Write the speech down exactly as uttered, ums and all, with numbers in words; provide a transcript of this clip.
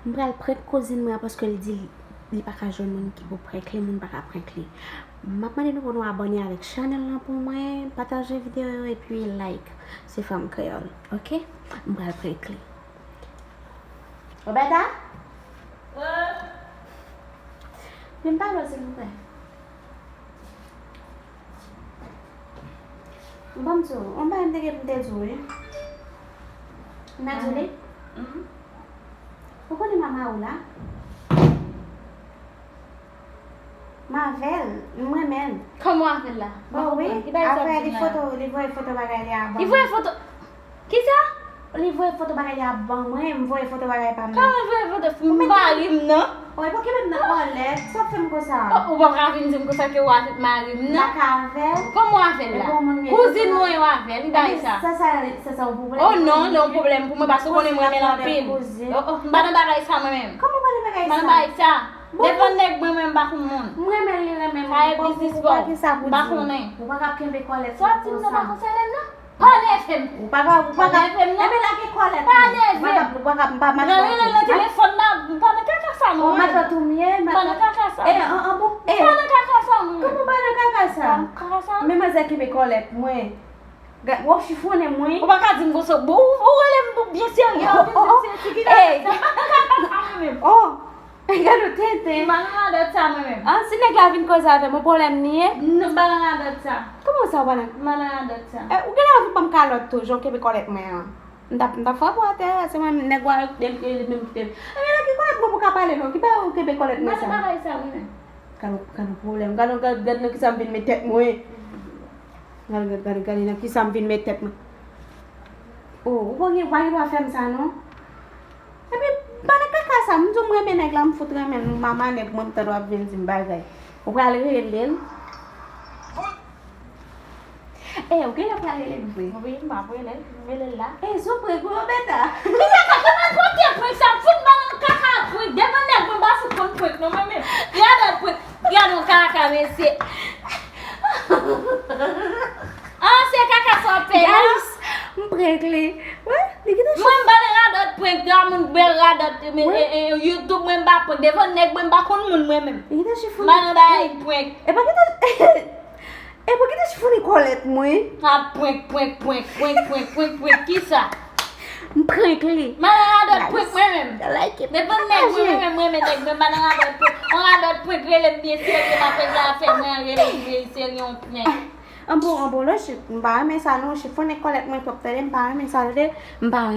M pral prank kouzin mwen an paske l di li, li pa ka jwenn moun ki pou prank li, moun pa ka prank li. M ap mande nou pou nou abòne avèk chanèl lan pou mwen, pataje videyo yo epi like. Se Fanm Kreyòl, oke? M pral prank li. Roberta? Vin pale w, silvouplè. Ban m di w, yon bagay m te gen pou m te di w, wi. M ta di w li? Mhm. Ou konnen m a mari w la? M avè l, m renmen l. Kòman w avè l la? M pa konprann. Ki bagay sa ap di la? Apre li foto, li voye foto bagay li a ban mwen. Li voye foto? Kisa? Li voye foto bagay li a ban mwen, m voye foto bagay pa m nan. Kòman voye foto? M mari m nan. Wi, poukisa m nan kòlèt? Sa w ap fè m konsa? Oh, ou pa ka vin di m konsa ke w avèk mari m nan. M pa ka avè l. Kòman w avè l la? Kouzin mwen w avè l, li bay sa. Sa, sa, sa, sa yon pwoblèm? Oh non, li yon pwoblèm pou mwen paske w konnen m renmen l anpil. Oh, oh, m pa nan bagay sa mwen menm. Kòman w pa nan bagay sa? M pa nan bagay sa. Devan nèg mwen menm m pa konn moun. M renmen l, li renmen m. Sa e biznis pa w. M pa konnen. Ou pa ka kenbe kòlèt sa konsa. Sa w ap di m nan pa konsène m nan? Pa nève m. Ou pa ka, ou pa ka. Pa nève m non. Enben lage kòlèt mwen. Pa nève m. Ou pa ka, ou pa ka, m pa matant ou. Rele l nan telefòn nan, m pa nan kaka sa non. Ou matant ou m ye, matant. M pa nan kaka sa. Eh, an, an bon, eh. M pa nan kaka sa mwen. Kòman w pa nan kaka sa? M pa nan kaka sa. Men manzè kenbe kòlèt mwen. Gad, w ap chifonnen mwen. Ou pa ka di m konsa. Bon, ou, ou rele m byen serye, w ap vin di m se ti ki nan kaka sa. M pa nan kaka sa mwen menm. Oh. Gade w tenten. M pa nan radòt sa mwen menm. Ah, si nèg la vin koze avè m, yon pwoblèm li ye? Non, m pa nan radòt sa. Kòman sa w pa nan? M pa nan radòt sa. Eh, ou genlè vin ban m kalòt tou, jan w kenbe kòlèt mwen an. M t ap, m t ap frape w atè, se mwen nèg w a, li, li, li menm ki te. Ebyen, lage kòlèt mwen pou w ka pale non, ki bagay ou kenbe kòlèt mwen sa? M pa nan bagay sa mwen menm. Gade w, gade w pwoblèm, gade w, gade, gade nan kisa m vin met tèt mwen. Gade, gade, gade, gade nan kisa m vin met tèt mwen. Oh, ou pa gen, ou pa gen dwa fè m sa non. Epi, m pa nan kaka sa, m di w m renmen nèg la, m fout renmen l, m mama nèg mwen, m tande w ap vin di m bagay. Ou pral rele l? Eh, ou genlè pral rele l vre? Wi, m ap rele l, m rele l la. Eh, sou prank wi, Roberta. Kisa sa, kòman pote prank sa, m fout m pa nan kaka prank, devan nèg mwen m pa fout konn prank non mwen menm. Radòt prank, gade yon kaka mesye. Ah, se kaka sa w ap fè la? Guys, m prank li. Wè, li gentan. Mwen m pa nan radòt prank, granmoun bèl radòt, men, e, e, YouTube mwen m pa prank, devan nèg mwen m pa konn moun mwen menm. Li gentan chifonnen. M pa nan bagay prank. E pa gentan, e pa gentan chifonnen kòlèt mwen. A prank, prank, prank, prank, prank, prank, prank, kisa? M prank li. M pa nan radòt prank mwen menm. Like it. Devan nèg mwen menm, mwen renmen nèg, men m pa nan radòt prank. On radòt prank rele m byen serye, m ap regle afè mwen, rele m byen serye, on prank. An bon, an bon, lè chif, m pa renmen sa non, chifonnen kòlèt mwen twòp, tande, m pa renmen sa, tande, m pa renmen.